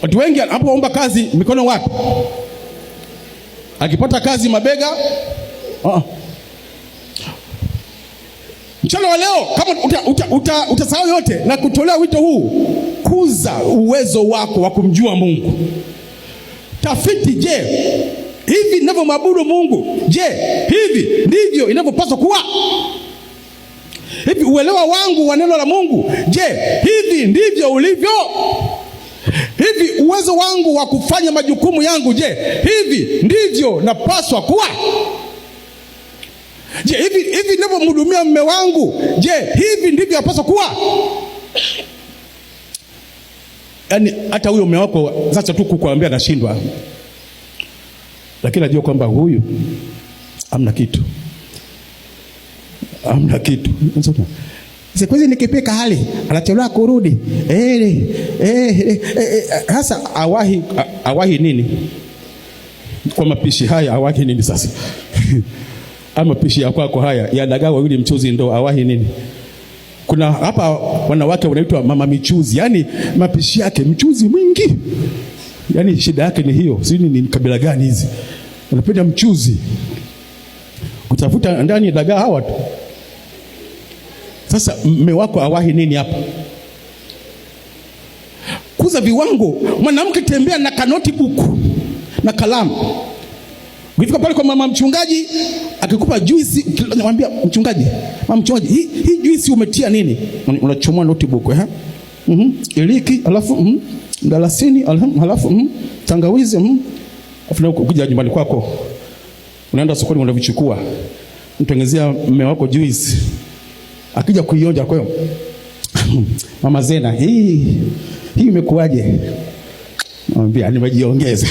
Watu wengi anapoomba kazi mikono wapi? Akipata kazi mabega. Mchana wa leo kama utasahau yote na kutolea wito huu, kuza uwezo wako wa kumjua Mungu. Tafiti, je, hivi ninavyomwabudu Mungu, je, hivi ndivyo inavyopaswa kuwa? Hivi uelewa wangu wa neno la Mungu, je, hivi ndivyo ulivyo? Hivi uwezo wangu wa kufanya majukumu yangu, je, hivi ndivyo napaswa kuwa? Je, hivi ninavyomhudumia mume wangu, je, hivi ndivyo napaswa kuwa? Yaani hata huyo mume wako sasa tu kukuambia nashindwa, lakini najua kwamba huyu hamna kitu, hamna kitu. Siku hizi nikipika hali anachelewa kurudi. Hasa awahi nini kwa mapishi haya? Awahi nini sasa? Ama mapishi ya kwako haya ya dagaa wawili mchuzi ndo awahi nini? Kuna hapa wanawake wanaitwa mama michuzi, yani mapishi yake mchuzi mwingi, yani shida yake ni hiyo. Sijui ni kabila gani hizi wanapenda mchuzi, kutafuta ndani dagaa hawa tu. Sasa mme wako awahi nini hapa? Kuza viwango. Mwanamke tembea na kanoti buku na kalamu. Ukifika pale kwa mama mchungaji akikupa juisi, unamwambia mchungaji, mama mchungaji, hii juisi umetia nini? Unachomoa notebook eh? Iliki, alafu mdalasini, alafu tangawizi, Alafu ukija nyumbani kwako unaenda sokoni unavichukua. Mtengenezea mume wako juisi. Akija kuionja kwa hiyo Mama Zena, hii imekuwaje? Mwambia nimejiongeza.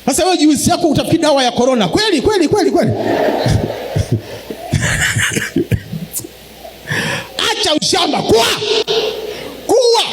Sasa wewe juisi yako utafikiri dawa ya corona. Kweli kweli kweli kweli. Acha ushamba, kuwa. Kuwa.